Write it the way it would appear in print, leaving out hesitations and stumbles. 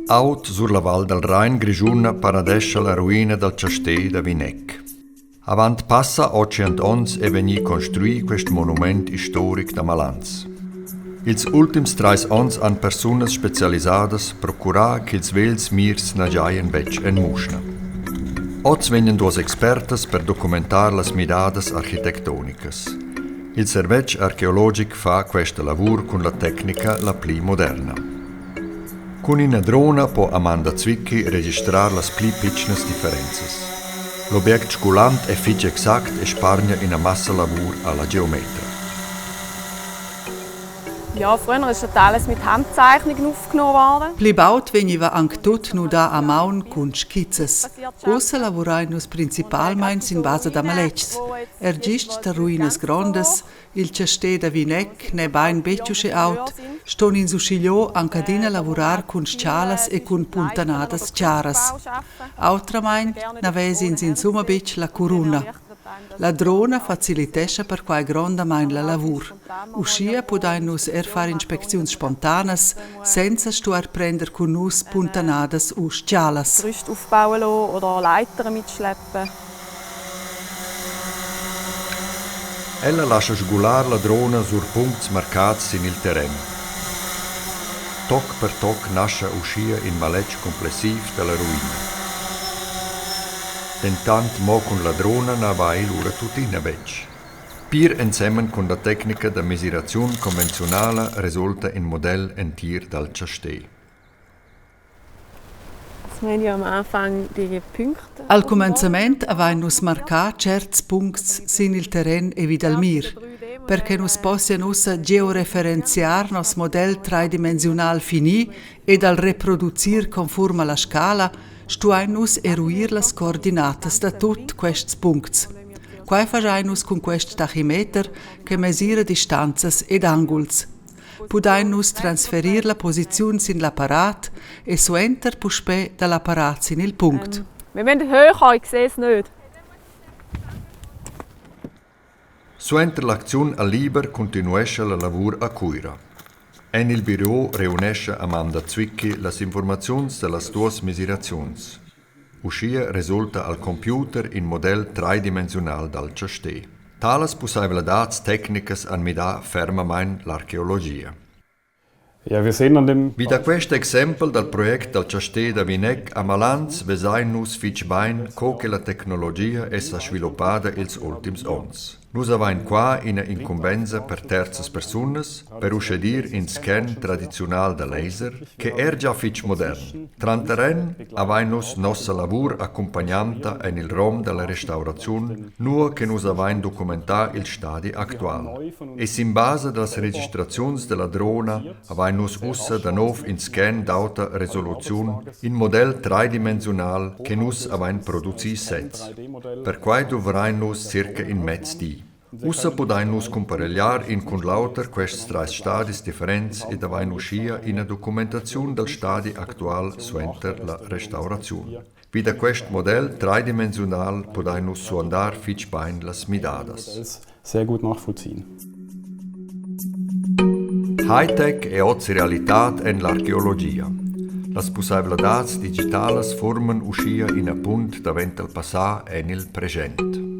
Aut sur la Val dal Rain grischuna paradescha la ruina dal chastè da Vinec. Avant passa 800 onns è vegnì construì quest monument istoric da Malans. Ils ultims trais onns han persunas spezialisadas procurà ch'ils vegls mirs na giajan betg en muschna. Oz vegnan duas expertas per documentar las midadas architectonicas. Il servetsch archeologic fa questa lavur cun la tecnica la pli moderna. Cun ina drona po Amanda Zwicky registrar las pli pitschnas differenzas. L'object sgulant è fitg exact e spargna ina massa lavur a la geometra. Ja, früher ist das alles mit Handzeichnungen aufgenommen worden. Pli baud vegniva anc tut nudà a maun cun skizzas. Ussa lavurain nus principalmain sin basa da maletgs. Er gist tar ruinas grondas, il chastè da Vinec n'è bain betg uschè aut, ston ins uschigliò anc adina lavurar cun schalas e cun puntanadas charas. Autramain na ves'ins insumma betg la curuna. La drona facilitescha perquai grondamain la lavur. Uschia pudain nus er far inspecziuns spontanas senza stuair prender cun nus puntanadas u schalas. Gerüst aufbauen lassen oder Leitern mitschleppen. Ella lascha sgular la drona sur puncts marcads sin il terren. Toc per toc nascha uschia in maletg cumplessiv da la ruina. Dentant mo cun la drona na vai lura tuttina betg. Pir ensemen cun la tecnica da mesiraziun convenziunala resulta in model entir dal chastè. Al cumenzament avain nus marcà tscherts puncts sin il terren e vi dal mir, per che nus possian ussa georeferenziar noss model tridimensiunal finì ed al reproducir confurm a la scala, stuain nus eruir las coordinatas da tut quests puncts. Quai faschain nus cun quest tachimeter che mesira distanzas ed anguls. Pudain nus transferir la posiziun sin l'apparat e suenter puspè da l'apparat sin il punct. Wir müssen höher, ich sehe es nicht. Suenter l'acziun al liber cuntinuescha la lavur a Cuira. En il biro reunescha Amanda Zwicky las informaziuns da las duas mesiraziuns. Uschia resulta al computer in model tridimensiunal dal chastè. Talas pussaivladads tecnicas han midà fermamain l'archeologia. Ja, wir sehen an dem Vi da quest exempel dal project dal chastè da Vinec a Malans vesain nus fitg bain co che la tecnologia è sa sviluppada ils ultims onns. Nus avain qua ina incumbensa per terzas persunas, per uschè dir in scan tradiziunal da laser, che è er gia fitg modern. Tranteren avain nus nossa lavur accumpagnanta en il rom da la restauraziun, nua che nus avain documentà il stadi actual. E sin basa da las registraziuns da la drona avain nus ussa da nov in scan d'auta resoluziun, in model tridimensiunal che nus avain producì sez. Perquai duvrain nus circa in mez di. Ussa pudain nus cumparegliar in cun l'auter quests trais stadis differents ed avain uschia ina documentaziun dal stadi actual suenter la restauraziun. Vi da quest model tridimensiunal pudain nus suandar fitg bain las midadas. Sehr gut nachvollziehen. Hightech è oz realitad en l'archeologia. Las pussaivladads digitalas furman uschia ina punt davent dal passà en il preschent.